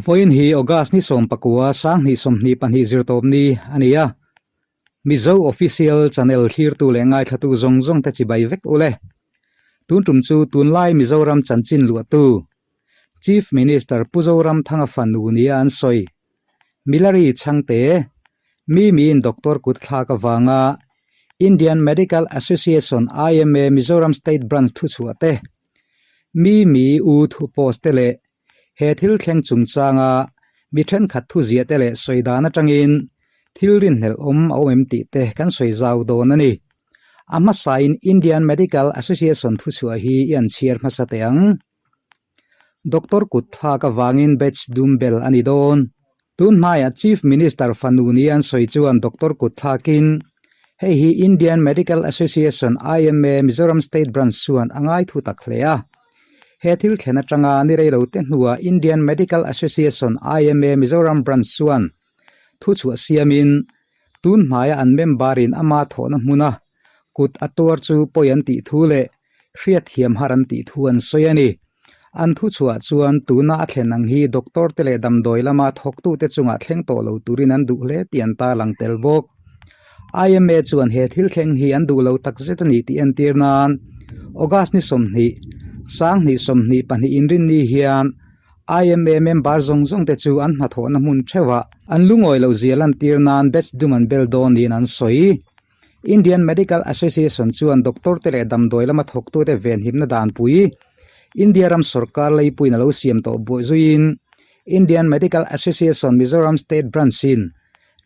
Vawiin hi August ni 19 2022 zirtawp ni a ni a. Mizo Official Channel thlirtu leh ngaithlatu zawng zawng te chibai vek u le. Tun tum chu tunlai Mizoram chanchin luahtu Chief Minister Pu Zoramthanga fanu nia an sawi. Milari chhangte, mi miin doctor kut thlak avanga Indian Medical Association, IMA, Mizoram State Branch thuchhuah te, mi mi u thu post te leh he thil thleng chungchanga mi thenkhat thuziah te leh sawi dan atangin thil rinhlelh awm a awm em tih te kan sawi zau dawn a ni. A hmasain Indian Medical Association thuchhuah hi i an chhiar hmasa teh ang. Doctor kut thlak avangin batch dum bel a ni dawn. Tun hmaiah Chief Minister fanu ni an sawi chuan Doctor kut thlakin hei hi Indian Medical Association, IMA, Mizoram State Branch chuan a ngai thu tak hle a. He thil thlen atanga ni rei lo te hnuah Indian Medical Association, IMA, Mizoram Branch chuan thuchhuah siamin tun hmaia an member in ama thawhna hmuna kut a tuar chu pawi an tih thu leh hriatthiam har an tih thu an sawi a ni. An thuchhuah chuan tuna a thlen ang hi doctor te leh damdawi lama thawktute chungah thleng tawh lo turin an duh hle tih an tarlang tel bawk. IMA chuan he thil thleng hi an duh lo takzet a ni tih entir nan August ni 20, 2022 inrinni hian IMA member zawng zawng te chu an hnathawhna hmun theuhah an lungawi loh zia lantir nan batch dum an bel dawn niin an sawi. Indian Medical Association chuan doctor te leh damdawi lama thawktute venhimna danpui India ram sorkar leipuiin a lo siam tawh buai zuiin Indian Medical Association Mizoram State Branch-in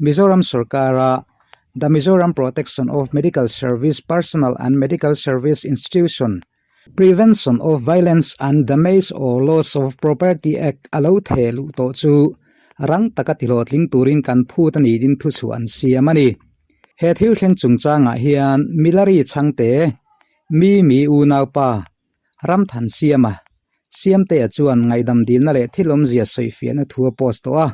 Mizoram sorkara The Mizoram Protection of Medical Service Personnel and Medical Service Institution Prevention of Violence and Damage or Loss of Property Act a lo theh luh tawh chu rang taka tihlawhtling turin kan phut a ni din thuchhuah an siam a ni. He thil thleng chungchangah hian Milari chhangte, mi mi unaupa, Ramthan Siama, Siamtea chuan ngaihdam dilna leh thil awmzia sawifiahna thu a post tawh a,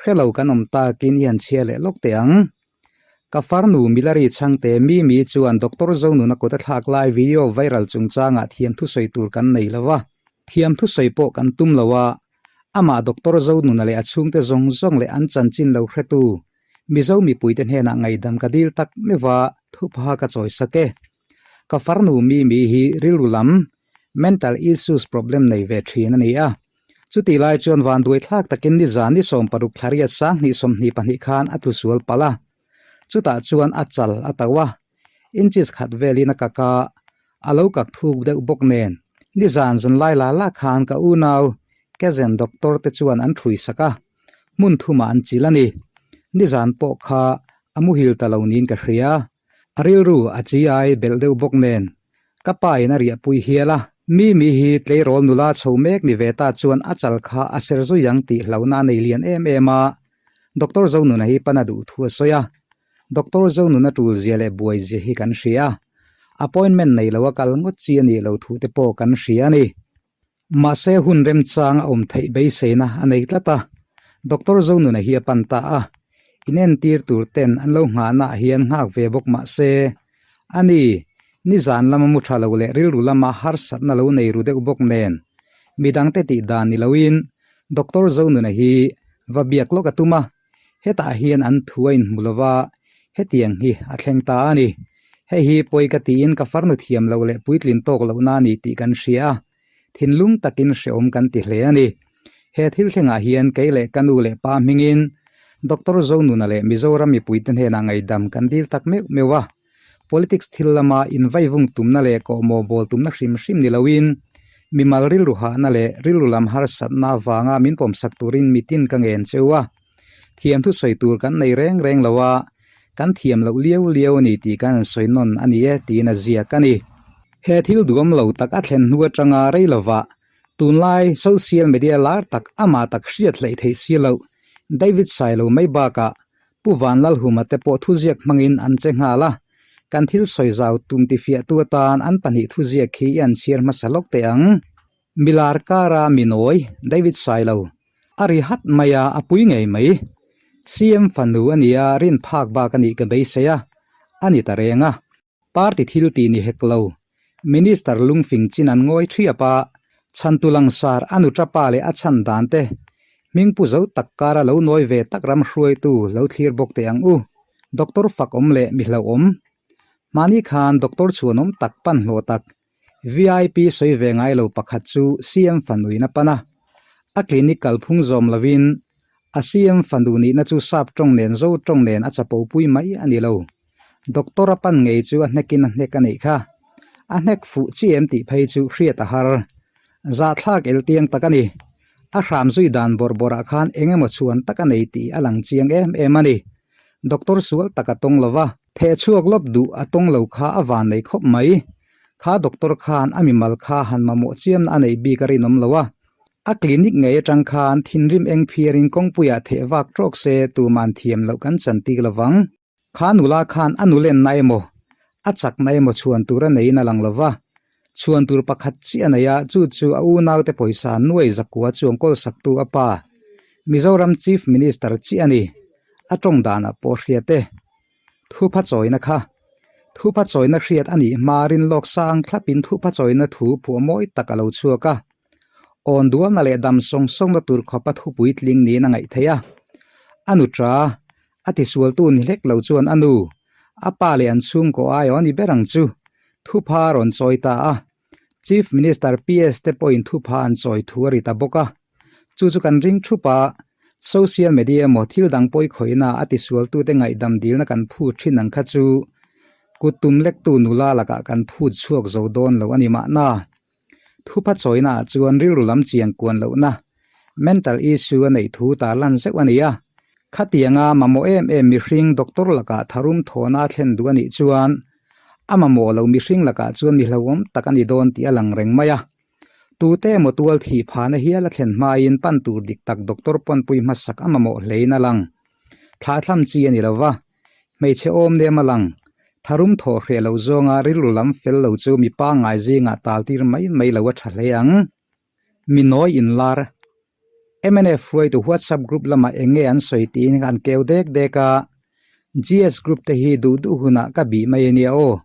hrelo kan awm takin i han chhiar leh lawk teh ang. Ka farnu Milari chhangte Mimi chuan Doctor Zonuna kut a thlak lai video viral chungchangah thiam thusawi tur kan nei lo a, thiam thusawi pawh kan tum lo a, amah Doctor Zonuna leh a chhungte zawng zawng leh an chanchin lo hretu Mizo mipuite hnenah ngaihdam ka dil tak meuh a, thupha ka chawi sak e. Ka farnu Mimi hi rilru lam, mental issues problem nei ve thin a ni a. Chutih lai chuan vanduai thlak takin nizan ni 60 thlariat 2022 khan a tlu sual palh a. Chutah chuan a chal a to a, inches khat velin a kak a, a lo kak thuk deuh bawk nen. Nizan zanlai la la khan ka unau Kezen doctor te chuan an thui sak a, hmun thumah an chil a ni. Nizan pawh kha a muhil ta lo niin ka hria. A rilru a chi ai belh deuh bawk nen ka pa in a riahpui hial a. Mimi hi tleirawl nula chho mek ni ve ta chuan a chal kha a ser zui ang tih hlauhna a nei lian em em a. Doctor Zonuna hi pana duh thu a sawi a. Doctor Zonuna tul zia leh buai zia hi kan hria. Appointment nei lo a kal ngawt chi a nih lo thu te pawh kan hria a ni. Mahse hun remchang a awm theih beiseina a nei tlat a, Doctor Zonuna hi a pan ta a, inentir tur ten an lo nghahna ah hian nghak ve bawk mahse, ani, nizan lama mu tha lo leh rilru lama harsatna lo nei ru deuh bawk nen, midangte tih dan ni loin Doctor Zonuna hi va biak lawk a tum a, Hetah hian an thu a inhmu lo va, hetiang hi a thleng ta a ni. Hei hi pawi ka tiin ka farnu thiam loh leh puitlin tawk lohna a ni tih kan hria a, thinlung takin hrehawm kan ti hle a ni. He thil thlengah hian kei leh ka nu leh pa hmingin Doctor Zonuna leh Mizoram mipuite hnenah ngaihdam kan dil tak meuh meuh a. Politics thil lama invaivung tumna leh kawhmawh bawl tumna hrim hrim ni loin mimal rilru hahna leh rilru lam harsatna avanga min pawmsak turin mitin ka ngen cheu a. Thiam thusawi tur kan nei reng reng lo a, kan thiam loh liau liau a ni tih kan han sawi nawn a ni e tiin a ziak a ni. He thil duhawm lo tak a thlen hnu atanga rei lovah tunlai social media lar tak amah tak hriat hleih theih si loh David Sailo mai bakah Pu Vanlalhuma te pawh thuziak hmangin an che nghal a, kan thil sawi zau tum tifiahtu atan an pahnih thuziak hi i an chhiar hmasa lawk teh ang. Milar kara minawi, David Sailo, a ri hat mai a, a pui ngei mai. CM fanu a nia rin phak bak a nih ka beisei a, a ni ta reng a. Party thil tih ni hek lo. Minister lungfing chin an ngawi thiap a, chhantu langsar a nu tapa leh a chhan dan te. Hmingpu zo tak kara lo nawi ve tak ram hruaitu lo thlir bawk teh ang u. Doctor fak awm leh mi hlauhawm. Mahni khan doctor chhuanawm tak pan hlawh tak VIP sawi ve ngai lo pakhat chu CM fanuin a pan a. A clinic kalphung zawm lovin a CM fanu nihna chu sap tawng nen zo tawng nen a chapo pui mai a ni lo. Doctor a pan ngei chu a hnekin a hnek a nih kha. A hnek fuh chi em tih phei chu hriat a har. Zahthlak eltiang tak a ni. A hram zui dan bawrh bawrhah khan eng emaw chhuan tak a nei tih a lang chiang em em a ni. Doctor sual tak a tawng lo va. Theh chhuak lawp duh a tawng lo kha a van nei khawp mai. Kha doctor khan a mimal kha han mamawh chiamna a neih bik a rinawm lo a. A clinic ngei atang khan thinrim eng phiarin kawngpuiah theh vak tawk se tuman thiam loh kan chan tik lo vang. Kha nula khan a nulenna emaw, a chakna emaw chhuan tur a neiin a lang lo va. Chhuan tur pakhat chiah a nei a, chu chu a unaute pawisa nuai zakua chuang kawl saktu a pa, Mizoram Chief Minister chiah a ni. A tawng danah pawh hriat e. Thupha chawina kha. Thupha chawina hriat a nih hma rinlawk sang thlapin thupha chawina thu phuah mawi tak a lo chhuak a. Awn dualna leh dam sawng sawngna tur khawpa thupui tling niin a ngaih theih a. A nutra, A tisualtu ni hlek lo chuan a nu, a pa leh an chhungkaw aiawh a ni ber ang chu, thupha a rawn chawi ta a. Chief Minister PS te pawhin thupha an chawi thu a ri ta bawk a. Chu chu kan ring thup a, social media emaw thil dang pawi khawihna a tisualtute ngaihdam dilna kan phut thin ang kha chu kut tum lektu nula lakah kan phut chhuak zo dawn lo a ni mahna. Thupha chawinaah chuan rilru lam chiang kuan lohna, mental issue, a neih thu tarlan zeuh a ni a. Khatianga mamawh em em mihring doctor lakah tharum thawhna a thlen duh a nih chuan a mamawh lo mihring lakah chuan mi hlauhawm tak a ni dawn tih a lang reng mai a. Tute emaw tual thih phahna hial a thlen hmain pan tur dik tak doctor pawnpui hmasak a mamawh hlein a lang. Thlahthlam chi a ni lo va, Hmeichhe awm nem a lang. Tharum thawh hreh loh zawnga rilru lam fel lo chu mi pangngai zingah taltir mai mai lo a tha hle ang. Mi nawi inlar. Mnf hruaitu WhatsApp group lamah eng nge an sawi tiin an keu dek dek a. GS group te hi duh duh hunah ka bih mai a nia aw.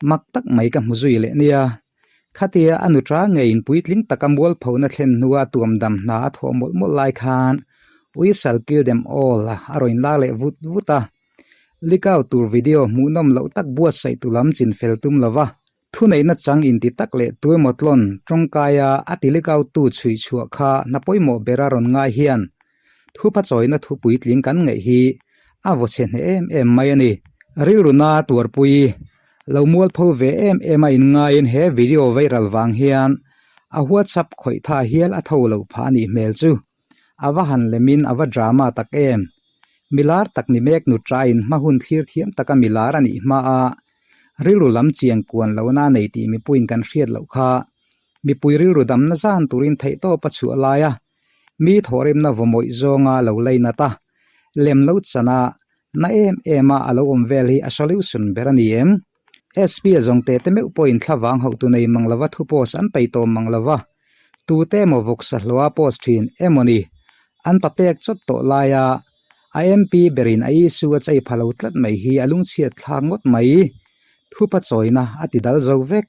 Mak tak mai ka hmu zui leh nia. Khatia a nutra ngeiin puitling taka mualphona thlen hnua tuam dam hna a thawh mawlh mawlh lai khan We shall kill them all a rawn inlar leh vut vut a. Leak out tur video hmuhnawm loh tak buatsaih tu lam chin fel tum lova thuneihna chang inti tak leh tuemaw tlawn tawngkaia a ti leak out tu chhui chhuah kha hna pawimawh bera rawn ngai hian thupa chawina thu puitling kan ngaih hi a vaw chhe hneh em em mai a ni. Rilruna tuarpui Lo mualpho ve em em a inngaiin he video viral vang hian a WhatsApp khawih tha hial a tho lo phah a nih hmel chu. A va han lemin a va drama tak em. Milar tak ni mek nutrain hma hun thlir thiam taka milar a nih hma a, rilru lam chiang kuan lohna a nei tih mipuiin kan hriat loh kha. Mipui rilru damna zan turin theihtawp a chhuah lai a, mi thawhrimna vawmawih zawnga lo lainat a, lem lo chana Na em em a a lo awm vel hi a solution ber a ni em? SP a zawng teh te meuh pawhin thlavang hauh tu nei mang lova thu post an peih tawh mang lova, tute emaw vawksa hlawha post thin emaw ni? An pa pek chawt tawh laia a MP berin a issue a chei pha lo tlat mai hi a lungchhiat thlak ngawt mai. Thupa chawina a ti dal zo vek.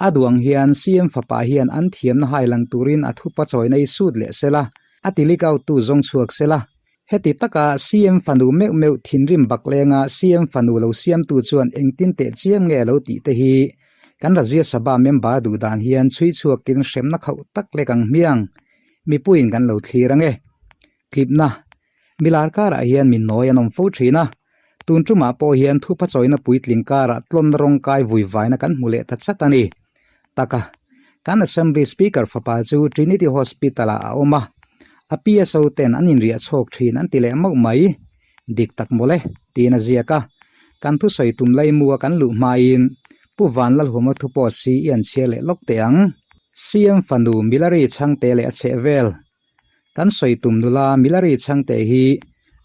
A duang hian CM fapa hian an thiamna hailang turin a thupa chawina i sut leh sela, a ti leak out tu zawng chhuak sela, Heti taka CM fanu meuh meuh thinrim bak lenga CM fanu lo siamtu chuan engtin teh chiam nge a lo tih te hi kan Rajya Sabha member duh dan hian chhui chhuakin hremna khauh tak lek ang hmiang mipuiin kan lo thlir ange. Tlipna Milar karah hian min nawi an awm fo thin a, tun tumah pawh hian thupa chawina puitling karah tlawnna rawngkai vui vaina kan hmu leh ta chat a ni. Taka, kan Assembly Speaker fapa chu Trinity Hospital-ah a awm a, a PSO ten an inriah chhawk thin an ti leh mauh mai. Dik tak mawle, tiin a ziak a. Kan thusawi tum laimua kan luh hmain Pu Vanlalhuma thu pawh si i an chhiar leh lawk teh ang. CM fanu Milari chhangte leh a chheh vel. Kan sawi tum nula Milari chhangte hi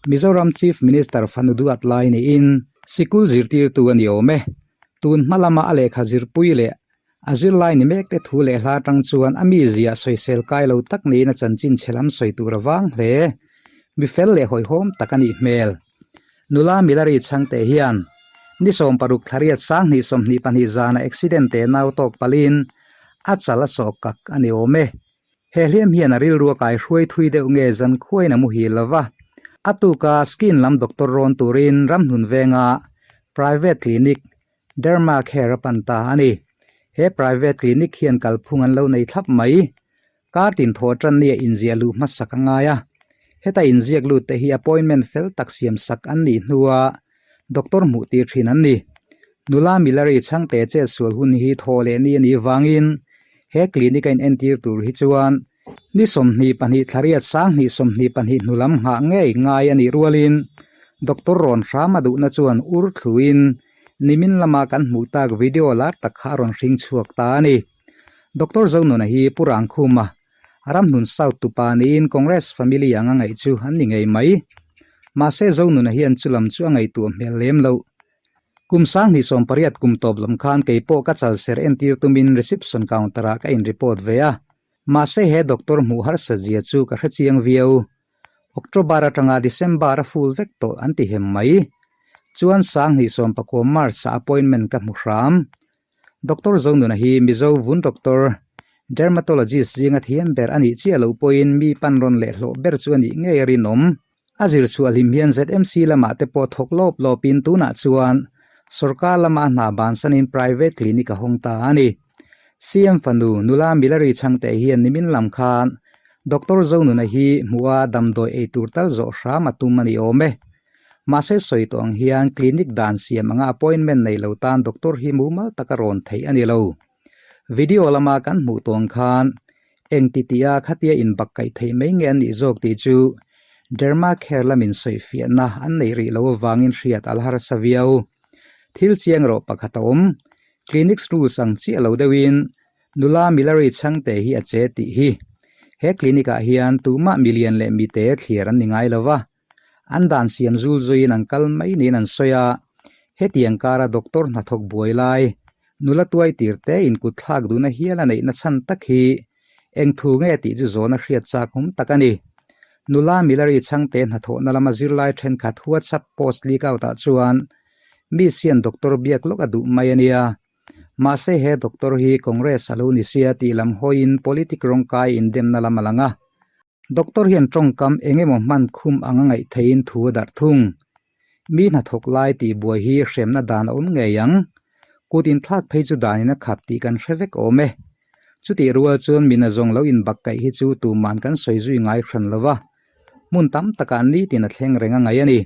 Mizoram Chief Minister fanu duat lai niin sikul zirtirtu a ni awm e. Tun hma lama a lehkha zirpui leh a zirlai ni mek te thu leh hla atang chuan a mizia sawisel kai lo tak niin a chanchin chhe lam sawi tur a vang hle. Mi fel leh hawihhawm tak a nih hmel. Nula Milari chhangte hian ni 16 thlariat 20 22 zana accident te nau tawk palin a chal a sawh kak a ni awm e. He hliam hian a rilru a kai hruai thui deuh nge zan khuain a muhil lo va. A tuka skin lam doctor rawn turin ramhnun venga private clinic Derma Care a pan ta a ni. He private clinic hian kalphung an lo nei thlap mai. Kar tin thaw tan nia inziah luh hmasak a ngai a. Heta inziak lut te hi appointment fel tak siam sak an nih hnua doctor hmuh tir thin an ni. Nula Milary chhangte chet sual hun hi thaw leh ni a nih vangin he clinic a inentir tur hi chuan ni 22 thlariat 20 22 hnu lam nghah ngei ngai a nih rualin doctor rawn hram a duhna chuan ur thluin nimin lama kan hmuh tak video lar tak kha a rawn hring chhuak ta a ni. Doctor Zonuna hi Pu Rangkhuma, Ramhnun South tupa niin Congress family anga ngaih chu an ni ngei mai. Mahse Zonuna hian chu lam chu a ngaihtuah hmel lem loh. Kum 2018 kum tawp lam khan kei pawh ka chal ser entir tumin reception counter ah ka in report ve a. Mahse he doctor hmuh harsa zia chu ka hrechiang viau. October atanga December a full vek tawh an ti hem mai. Chuan 2019 March ah appointment ka hmu hram. Doctor Zonuna hi Mizo vun doctor, dermatologist zinga thiam ber a nih chiah loh pawhin mi pan rawn leh hlawh ber chu a nih ngei a rinawm. A zir chhuah hlim hian ZMC lamah te pawh thawk lawp lawpin tunah chuan sorkar lama a hna bansanin private clinic a hawng ta a ni. CM fanu nula Milary Chhangte hian nimin lam khan Doctor Zonuna hi hmuha damdawi ei tur tal zawh hram a tum a ni awm e. Mahse sawi tawh ang hian clinic dan siam anga appointment nei lo tan doctor hi mumal taka rawn theih a ni lo. Video lama kan hmuh tawh ang khan eng ti tia khatia inbak kaih theih mai nge an nih zawk tih chu Derma Care lamin sawifiahna an neih rih loh avangin hriat a la harsa viau. Thil chiang erawh pakhat a awm, clinics rules ang chiah lo deuhin Nula Milary Chhangte hi a che tih hi. He clinic ah hian tumah milian leh mite thliar an ni ngai lo va. An dan siam zul zuiin an kal mai niin an sawi a, hetiang kara doctor hnathawk buai lai, nula tuai tir te in kut thlak duhna hial a neihna chhan tak hi eng thu nge tih chu zawhna hriat chak awm tak a ni. Nula Milary Chhangte hnathawhna lama zirlai thenkhat WhatsApp post leak out ah chuan Miss hian doctor biak lawk a duh mai a nia. Mahse he doctor hi Congress a lo ni sia tih lam hawiin politic rawngkai indemna lam a lang a. Doctor hian tawngkam eng emaw hman khum ang a ngaih theihin thu a darh thung. Mi hnathawk lai tih buai hi hremna dan a awm ngei ang. Kut inthlak phei chu danin a khap tih kan hre vek awm e. Chutih rual chuan mina zawng lo inbak kaih hi chu tuman kan sawi zui ngai hran lo va. Hmun tam takah nitin a thleng reng a ngaih a ni.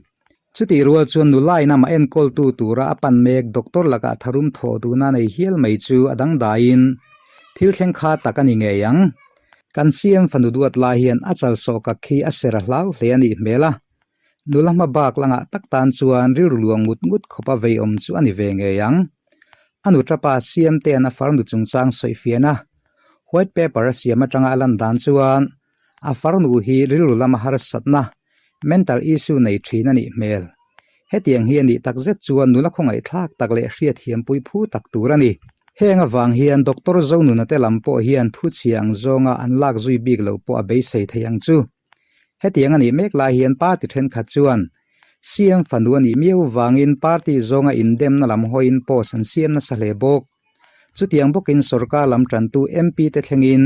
Chutih rual chuan nulain amah enkawltu tura a pan mek doctor lakah tharum thawh duhna nei hial mai chu a dangdaiin thil thleng kha tak a ni ngei ang. Kan CM fanu duat lai hian a chal sawh kak khi a ser a hlau hle a nih hmel a. Nula hma bak langah tak tan chuan rilru luang ngut ngut khawpa vei awm chu a ni ve ngei ang. A nu tapa CM te'n a farnu chungchang sawifiahna white paper a siam atanga a lan dan chuan a farnu hi rilru lama harsatna Mental issue nei thin a nih hmel. Hetiang hi a nih tak zet chuan nula khawngaihthlak tak leh hriatthiampui phu tak tur a ni. Heng avang hian Doctor Zonuna te lam pawh hian thu chhia ang zawnga an lak zui bik lo pawh a beisei thei ang chu. Hetiang a nih mek lai hian party thenkhat chuan CM fanu a nih miau vangin party zawnga indemna lam hawiin post an siam nasa hle bawk. Chutiang bawkin sorkar lam tantu MP te thlengin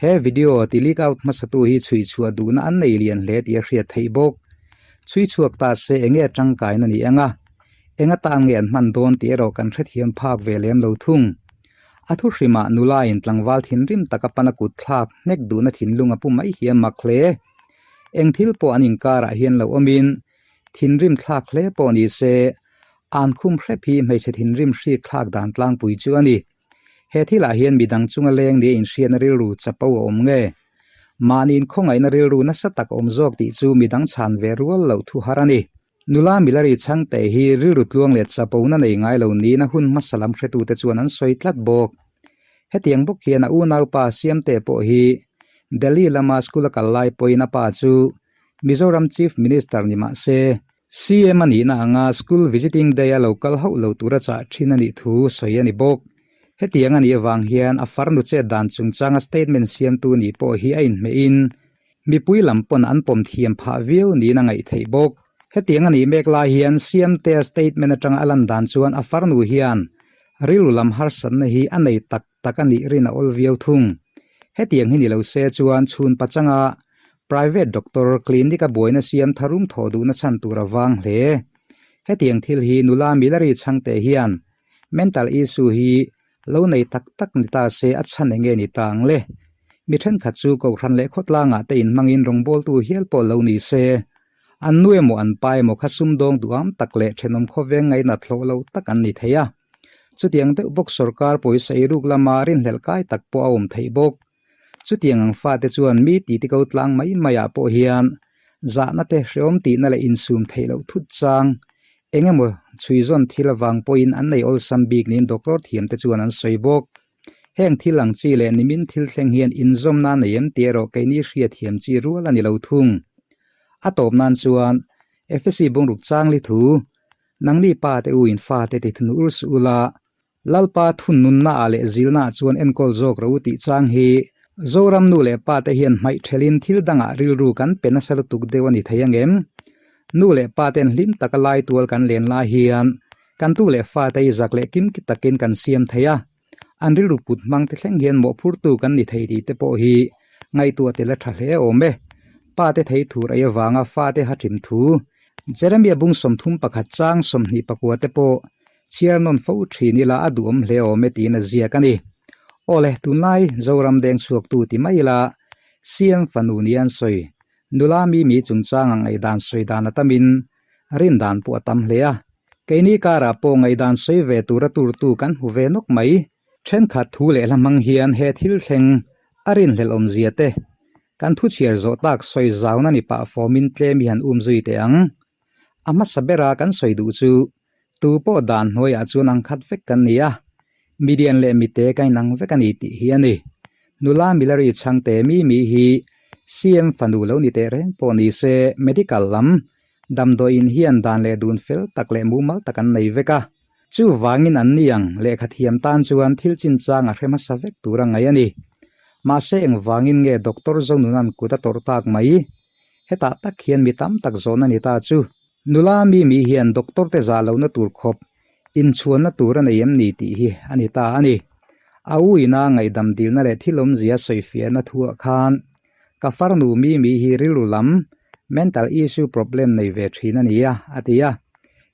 he video ti leak out hmasatu hi chhui chhuah duhna an nei lian hle tih a hriat theih bawk. Chhui chhuak ta se enge tangkaina ni anga eng atan nge an hman dawn tih erawh kan hrethiam phak ve lem lo thung. A thu hrimah nula in tlangval thinrim taka pana kut thlak hnek duhna thinlung a pu mai hi a mak hle. Eng thil pawh an inkarah hian lo awmin thinrim thlak hle pawh ni se An khum hrep hi hmeichhe thinrim hrik thlak dan tlangpui chu a ni. He thilah hian midang chunga leng nia inhriatna rilru chapo a awm nge? Mahniin khawngaihna rilru nasa tak a awm zawk tih chu midang chhan ve rual loh thu har a ni. Nula Milary Chhangte hi rilru tluang leh chapona nei ngai lo niin a hun hmasa lam hretute chuan an sawi tlat bawk. Hetiang bawk hian a unaupa Siamte pawh hi Delhi lama school a kal lai pawhin a pa chu Mizoram Chief Minister ni mah se, CM a nihna anga School Visiting Day a lo kal hauh lo tura chah thin a nih thu sawi a ni bawk. Hetiang a nih avang hian a farnu chet dan chungchanga statement siamtu nih pawh hi a inhmehin mipui lam pawn an pawm thiam phah viau niin a ngaih theih bawk. Hetiang a nih mek lai hian CM-tea statement atanga a lan dan chuan a farnu hian rilru lam harsatna hi a nei tak tak a nih rin a awl viau thung. Hetiang hi ni lo se chuan chhun pachanga private doctor clinic a buaina siam tharum thawh duhna chhan tur a vang hle. Hetiang thil hi nula Milari chhangte hian mental issue hi lo nei tak tak ni ta se a chhan enge ni ta ang le? Mi thenkhat chu Kohhran leh khawtlangah te inhmangin rawngbawltu hial pawh lo ni se, an nu emaw an pa emaw kha sumdawng duham tak leh thenawm khawveng ngainat hlawh lo tak an ni thei a. Chutiang deuh bawk sorkar pawisa eiruk lama rinhlelh kai tak pawh a awm theih bawk. Chutiang ang fate chuan mi titi ko tlang mai maiah pawh hian zahna te hrehawm tihna leh insum theih loh thut chang eng emaw chhuizawn thil avang pawhin an nei awlsam bik niin doctor thiamte chuan an sawi bawk. Heng thil ang chi leh nimin thil thleng hian inzawmna nei em tih erawh keini hriatthiam chi rual a ni lo thung. A tawp nan chuan Efesi bungruk changli thu, Nangni pa te u in fate ti thun ur suh ula, Lalpa thun nunna ah leh zilna ah chuan enkawl zawk rawh u tih chang hi Zoram nu leh pa te hian hmaih thelin thil dangah rilru kan pe nasa lutuk deuh a ni thei angem? Nu leh pa ten hlim taka lai tual kan len lai hian kan tu leh fa te hi zak leh kim ki takin kan siam thei a, an rilru put hmang te thleng hian mawhphurtu kan ni thei tih te pawh hi ngaihtuah tel a tha hle awm e. Pa te thei thur ei avanga fa te ha thim thu Jeremia bung 31 chang 24 te pawh Chhiar nawn fo thin ila a duhawm hle awm e tiin a ziak a ni. Awle, tunlai Zoram deng chhuaktu ti mai ila CM fanu nia an sawi. Nula mi mi chungchanga ngaihdan sawi dan a tamin rin dan pawh a tam hle a. Keini karah pawh ngaihdan sawi ve tura turtu kan hmu ve nawk mai. Thenkhat thu leh hla hmang hian he thil thleng a rinhlelh awmzia te kan thu chhiar zawh tak sawi zauna ni pah fawmin tlem hi han um zui teh ang. A hmasa bera kan sawi duh chu Tu pawh dan hnuaiah chuan ang khat vek kan ni a, milian leh mite ka inang vek a ni tih hi a ni. Nula Milary chhangte mi mi hi CM fanu lo ni teh reng pawh ni se medical lam damdawiin hian dan leh dun fel tak leh mumal tak an nei vek a. Chuvangin an ni ang lehkha thiam tan chuan thil chinchang a hre hmasa vek tur a ngaih a ni. Mahse engvangin nge Doctor Zonunan kut a tawrh tak mai? Hetah tak hian mi tam tak zawhna ni ta chu. Nula mi mi hian doctor te zah lohna tur khawp inchhuanna tur a nei em ni tih hi a ni ta a ni. A u ina ngaihdam dilna leh thil awmzia sawifiahna thuah khan ka farnu mi mi hi rilru lam, mental issue problem nei ve thin a ni a, a ti a.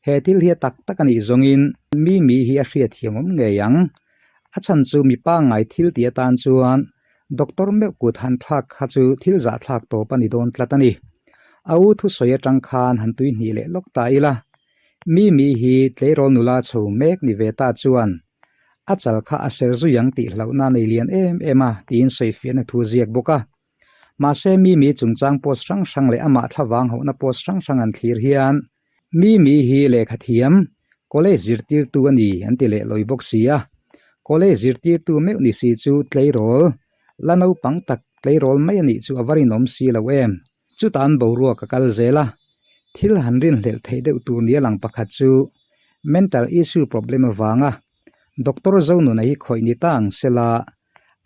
He thil hi a tak tak a nih zawngin mi mi hi a hriatthiam awm ngei ang. A chhan chu mi pangngai thil tih atan chuan Doctor meuh kut han thlak kha chu thil zahthlak tawp a ni dawn tlat a ni. A u thusawi atang khan han tui hnih leh lawk ta ila. Mi mi hi tleirawl nula chho mek ni ve ta chuan a chal kha a ser zui ang tih hlauhna nei lian em em a tiin sawifiahna thu ziak bawk a. Mahse mi mi chungchang post hrang hrang leh amah thlavang hauhna post hrang hrang an thlir hian Mi mi hi lehkha thiam, college zirtirtu a ni an ti leh lawi bawk si a. College zirtirtu meuh ni si chu tleirawl, la naupang tak tleirawl mai a nih chu a va rinawm si lo em. Chutah an boruak a kal zel a, thil han rinhlelh theih deuh tur nia lang pakhat chu mental issue problem avanga Doctor Zonuna hi khawih ni ta ang sela,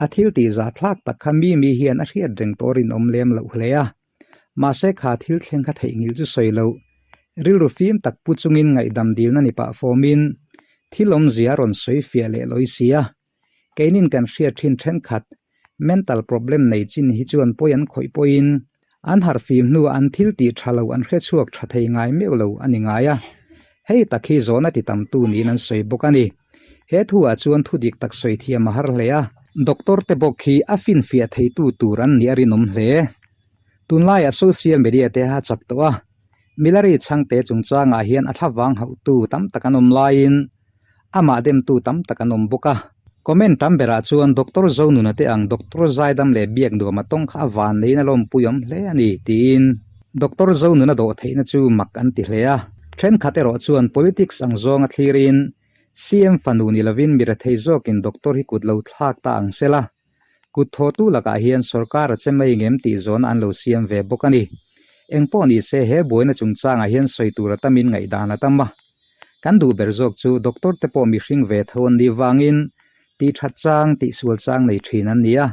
a thil tih zahthlak tak kha mi mi hian a hriat reng tawh rinawm lem loh hle a. Mahse kha thil thleng kha theihnghilh chu sawi loh. Rilru fim tak pu chungin ngaihdam dilna ni pah fawmin thil awmzia a rawn sawi fiah leh lawi si a. Keinin kan hriat thin thenkhat mental problem nei chin hi chuan pawi an khawih pawhin an harh fim hnuah an thil tih tha lo an hrechhuak tha thei ngai meuh lo a ni ngai a. Hei tak hi zawhna ti tamtu niin an sawi bawk a ni. He thuah chuan thu dik tak sawi thiam a har hle a. Doctor te bawk hi a finfiah theitu tur an nih a rinawm hle. Tunlaiah social media te a chak tawh a, Milari chhangte chungchangah hian a thlavang hauhtu tam tak an awm laiin amah demtu tam tak an awm bawk a. Comment tam berah chuan Doctor Zonuna te ang Doctor Zaidam leh Biak Nuama tawng kha a van neiin a lawmpui awm hle a ni tiin Doctor Zonuna dawh theihna chu mak an ti hle a. Thenkhat erawh chuan politics ang zawnga thlirin CM fanu ni lovin mi rethei zawkin Doctor hi kut lo thlak ta ang sela. Kut thawhtu lakah hian sorkar a che mai ngem tih zawhna an lo siam ve bawk a ni. Eng pawh ni se he buaina chungchangah hian sawi tur a tamin ngaihdan a tam a. Kan duh ber zawk chu doctor te pawh mihring ve tho an nih vangin tih that chang, tih sual chang nei thin an ni a.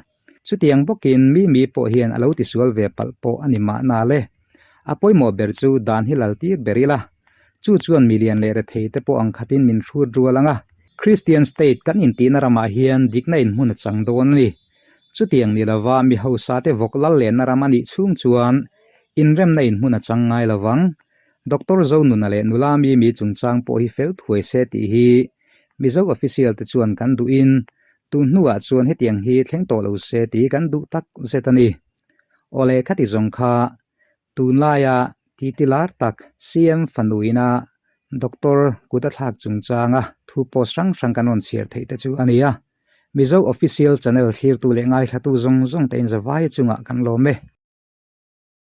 Chutiang bawkin mi mi pawh hian a lo tisual ve palh pawh a ni mahna le. A pawimawh ber chu dan hi lal tir ber ila. Chu chuan milian leh rethei te pawh ang khatin min hrut rual ang a. Christian state kan intihna ramah hian dikna inhmun a chang dawn a ni. Chutiang ni lova mi hausa te vawk lal lenna ram a nih chhung chuan inremna in hmun a chang ngai lo vang. Doctor Zonuna leh nula mi mi chungchang pawh hi fel thuai se tih hi Mizo official te chuan kan duhin tun hnuah chuan hetiang hi thleng tawh lo se tih kan duh tak zet a ni. Awle khati zawng kha Tunlaia titi lar tak CM fanuina Doctor kut a thlak chungchanga thu post hrang hrang kan rawn chhiar theih te chu a ni a. Mizo Official Channel thlirtu leh ngaithlatu zawng zawng te inzavai chungah kan lawm e.